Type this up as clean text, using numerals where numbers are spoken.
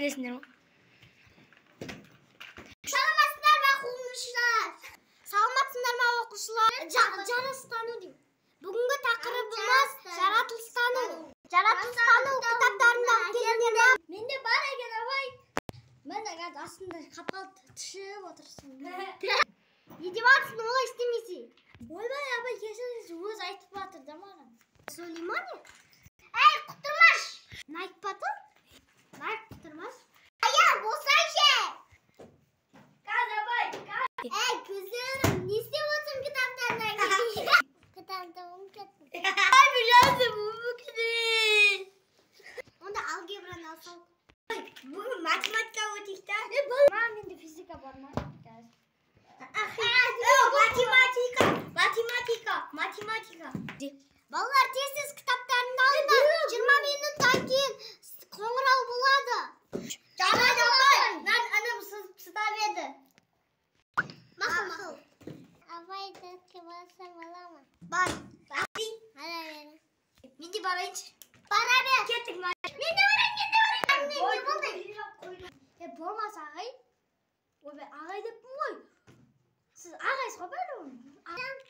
Білесіңдер ма? Саламатсыздар ма, оқушылар? Саламатсыздар ма, оқушылар? Жаратылыстану деймін. Бүгінгі тақырыбымыз жаратылыстану. Жаратылыстану кітаптарында келіңдер ма? Менде бар екен, апай. Міне, қазір астында қапал тышып отырсың. Не деп жатырсың, олай істемесе? Ойбай, апай, кешіріңіз, өзі айтып жатыр да маған. Сөйлей? Әй, құтырмаш! Айтпады? Найт құтырмаш. Аян, болсайшы! Қазір, апай. Әй, көздерім, не істеп отырсың кітаптарына? Кітапты ұмытып кеттім. Ай, пожалуйста, бұл. Онда алгебраны алсаң. Бүгін математика өтейік та. Ма, менде физика бар ма? Қазір. Математика, математика, математика. Балалар, тез-тез кітаптарыңды алыңдар. 20 минуттан кейін қоңырау болады. Жарайды, апай. Мынаны інім сызып тастап еді. Мақұл, мақұл. Апай, тестке барсам бола ма? Бар. Бара бер. Мен де барайыншы. Бара бер. Кеттік. Мен де барайын, мен де барайын. Не болды? Е, болмаса ағай. Ойбай, ағай деппін ғой. Сіз ағайсыз ғой бәрібір.